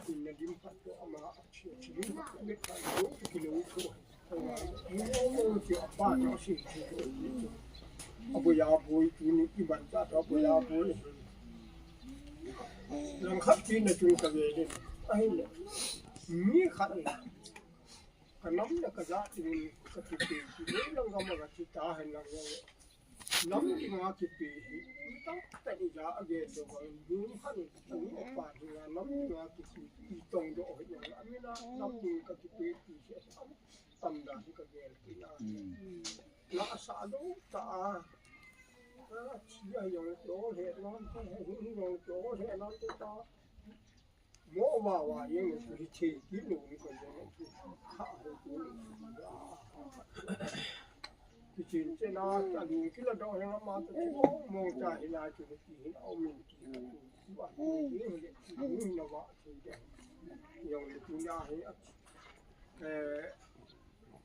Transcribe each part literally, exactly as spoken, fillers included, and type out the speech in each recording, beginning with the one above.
Inna dim khat toh ama a thi, a thi dim khat toh met khat toh kilo toh. Ama, mo mo ti apa toh si ti toh. Aboi aboi tuni iban ta toh aboi aboi. Langkhat tina chung ka ve le. Ahile. Mi khat le. Ka nam le ka jat in ka kipe, kipe lang gam a ka thi ta hen lang gam. Nam dinga kipe hi, mi tamtah in ja a gen deuh vang, nu khan, nu pa dinga, nam dinga kipe, i tong doh hi jong, a min a, nam ding ka kipe ti hi, a tam dan hi ka gel kit na. La sa deuh ta a, a thi a jong to he, nam te he, hi jong to he, nam te ta. Mo wa wa yeng ni hi che ki lo ni ko yeng ni kha ho ko ni. Ki chin che na ta ni ki la do na ma ta che mo mo ta hi na chu ni ki hin au min ki na chu. Wa ni ni na wa chu de. Yong ni ku ya he a. Eh,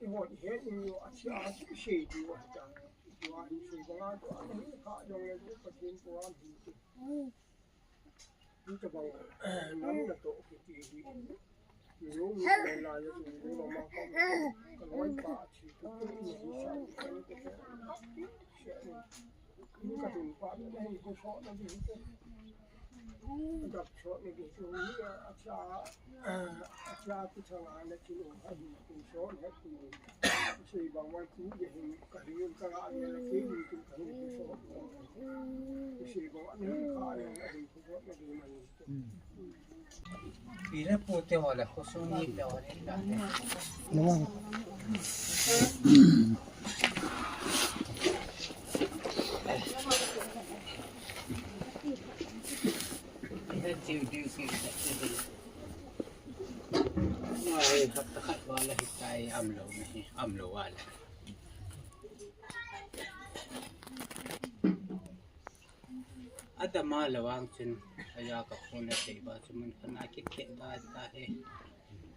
i ho he ni yo a cha a chu she di wa ta. Wa ni chu ba to a ni kha yong ni ko chin ko a ni. Ni tabang, nam natoh kiti hi. Ni lo ni la ya tu ni lo ma ka. Ka loi pa chi tu tu ni hi sa ni ka ni ka sa. Ni ka tun pa ni ko so na ni ko. Ka so ni ki tu ni a cha, a cha ki cha la na ki lo ha ni ko so na ki. Sei bang wai tu ni ka ni ka la ni ki ni ki ka ni ko so. Sei bang ni ka ni. Pi le pu te ho le, khosung ni te ho le, la le. Namang. Ai, hapta khat val a hitai, am lo na hi, am lo val a. Adama le vang chun, aya ka phone le thei ba chu mun khan a kit khe da ta he.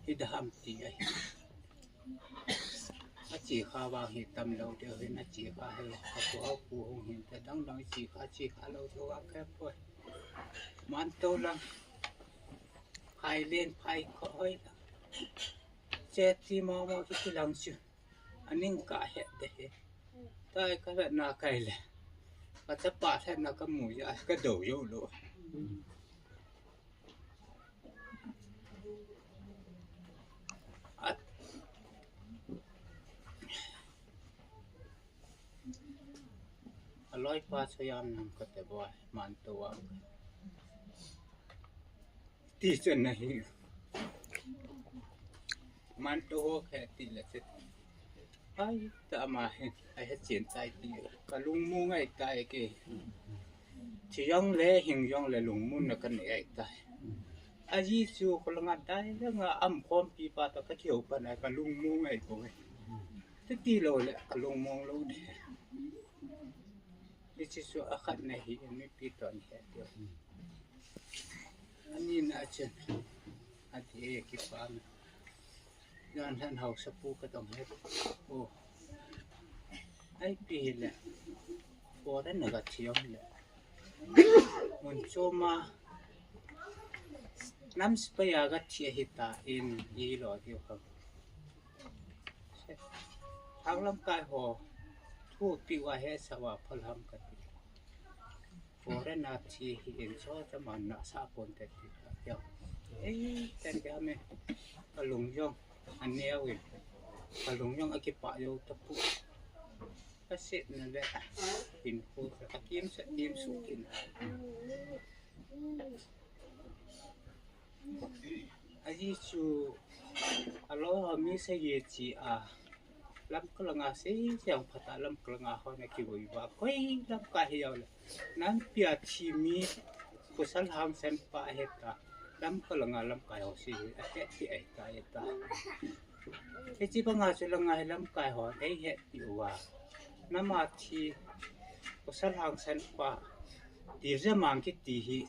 Hi da ham ti ahi. A chi kha vang hi tam lo deu hin a chi kha he. A pu a pu hung hin ta dang dang chi kha chi kha lo deu vang khe poi. Man to lang. Phai len phai kho hoi lang. Che ti mo mo ki ti lang chu. Aning ka het de he. Tai ka vet na kai le. Ka chapa het na ka mu ya ka do yo lo. At. A loi pa sa yan nam ka te boi man to wa. Ti chen na hi. Man to ho khe ti le che. Ai, ta ma hin, ai he chen tai ti. Ka lung mu ngai tai ke. Thi jong le, hing jong le lung mu na ka nei ai tai. A ji chu ko la nga dai le nga am khom pi pa ta ka kiu pa na ka lung mu ngai ko. Ti ti lo le, ka lung mu lo de. Ni chi chu a khat na hi, ni pi to ni he ti. Ani na chen. Ati e ki pa na. Yan han hausa pu ka tong he. O. Ai pi hi le. Foreign na ka thiam le. Mun choma. Nam sipai a ka thi hi ta in i lo diu ka. Hang lam kai ho. Thu pi wa he sa wa phal ham ka ti. Foreign a thi hi in so ta man na sa pon te ti ta. Ei, ten ke ame. Ka lung jong. An neo in. Ka lung jong a kipa yo ta pu. Ka sit na le. In pu ka kim sa kim su kin. A ji chu a lo ha mi sa ye chi a. Lam ka langa sei siang phata lam ka langa ho na ki voi va. Koi lam ka hi yau le. Nam pia thi mi kusal hang sen pa he ta. Lam ka langa lam ka ho si a he ti ai ta ai ta. He chi pa nga chu langa he lam ka ho ai he ti wa. Nama thi kusal hang sen pa. Ti je mang ki ti hi.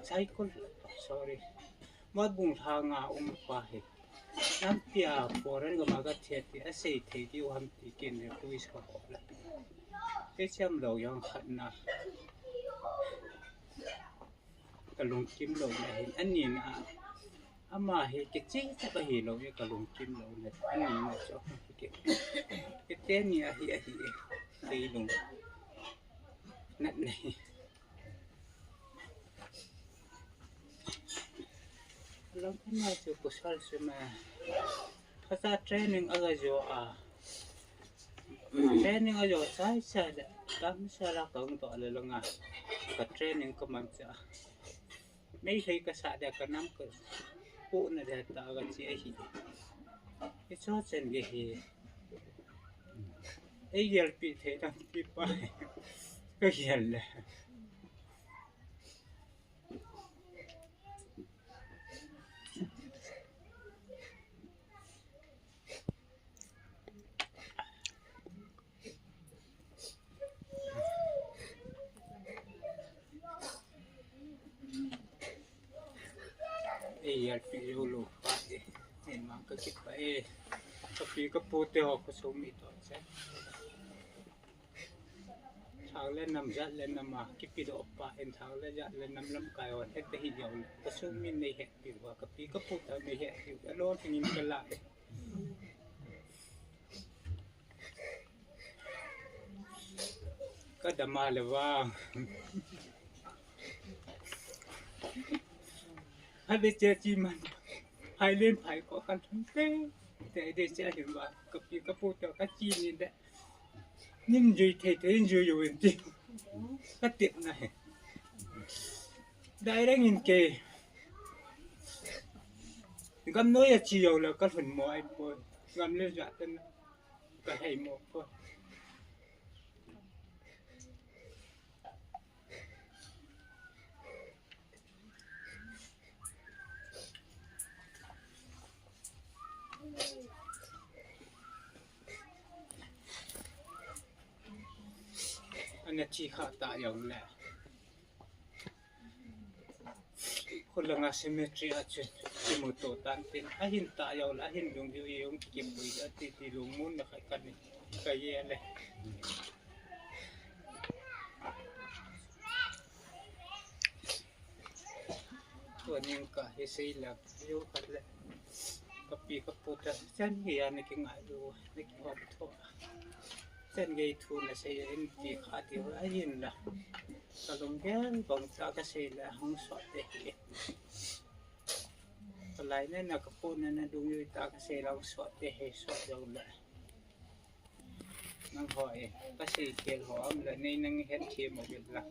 Cycle. Sorry. Mabung lha nga um pa hi. Nampia foreign gam a ka thi ti a sei thei diu ham ti kin request ka ko la. Te cham lo jong khat na. Kalungkim louna hin, anina a, ama hi kicheh tah ahi lou e, kalungkim louna, anina chu hi ke. Kei teni ahi, ahi e, kei lung natna hi. Lungkim na chu pasal chu ma. Kasa training aga jo a. Training ajo chai chai le. Tam sa la kang to le langa. Ka training ka man cha. Meitei kasa de ka nam ka. Pu na de ta ga chi ahi. Icho chen ge hi. Ei gel pi thei dam pi pa. Ka gel le. Ei, alpi jolo pa e. Ei, mang ka kipah e. Ka pi ka pu te ho ka sumi to che. Thang le nam jat le nam a kipi doh pa in thang le jat le nam lamkai ho het te hi jong le. Ka sumi nei het pi wa ka pi ka pu ta nei het pi. Alon thingin ka la e. Ka dam a le vang. Hade che chi man. Hai len phai ko kan thum te. Te de che hin va. Ka pi ka pu te ka chi ni de. Nim jui thei thei jui yo in ti. Ka tip na he. Dai reng in ke. Gam noi a chi yo le ka lhun mo ai po. Gam le ja ten. Ka hei mo po. Ana thi kha ta jong le. Khulanga cemetery a chun kimu to tan tin. Ahin ta jong le, ahin dung jong jong kipui a ti ti lungmon na khat kan ni. Ka ye le. Tuning ka hi sei la, yo khat le. Ka pi ka pu ta, chan hi a na ki ngai lu, na ki hop tho. Chan gei thu na sei in ti kha ti ho a hin la. Ka lung gel bang ta ka sei la, hung sot te hi. Ka lai na na ka pu na na dung yo ta ka sei la, hung sot te hi, sot yo la. Nang ho e, ka sei kel ho am la, nei nang het thiem mo bil la.